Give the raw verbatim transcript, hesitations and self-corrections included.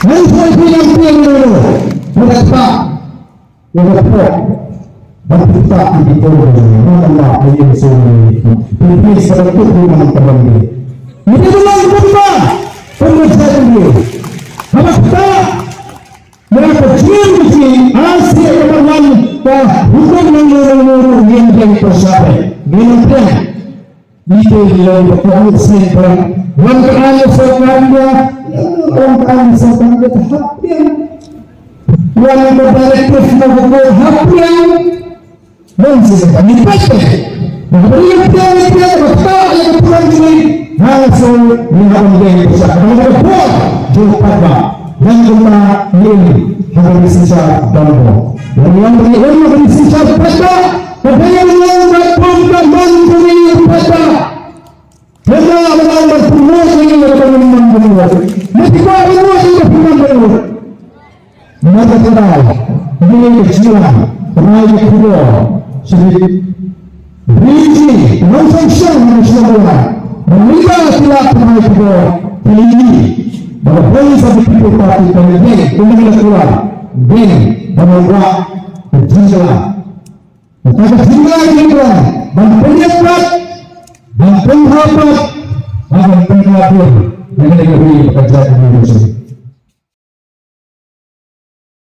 Hynrei phi nang pdiang ïa uno uno, mut ba ktah ïa ka pop ban ktah ïa ki briew, namar ba ïa u sngewsih phi phi sa tu phi nang ka ban dei. Ngi dei ban long kumba, kumba jait briew. Haba ktah ïa ka jingim jong ngi, ase ka ban wan ka hukum nang nang nang nang ngin pdiang pyrshah, ngin pdiang. Ite ilo ba ka u seng ba wan ka an sa kan ya, wan ka an sa kan ya hapdeng. Wan ka directive na ka ko hapdeng. Wan si ka ni pete. Ba ka ni pete ni pete ba ka ya ka tuan ni. Na so ni na on deng sa ka ba ko jo pa ba. Nang kumba ni ha ka ni sa don bo. Nang yang ni on ka ni sa pa ba. Ka ba yang ni on ka pun ka man ko ni pa ba. Hynda ba nang ban promote ïa ka ban man ban wan. Mesti ba promote ïa ka ban man ban wan. Mata kata, ïa ka jingïalang, trai ïa ka khubor, sha ki Bri Jing, nongshong shnong, nongshong shnong. Ba mynta ki la trai khubor, ki la ïohi ba ka Voice of the People Party ka la deng, kumba la kular, deng, ba la wad ka jingïalang. Kata ka jingïalang jingïalang ban pynïaid pat, ban pynhap pat, ban pynhap pat. Ïa kane ka ri ba ka jaitbynriew jong ngi.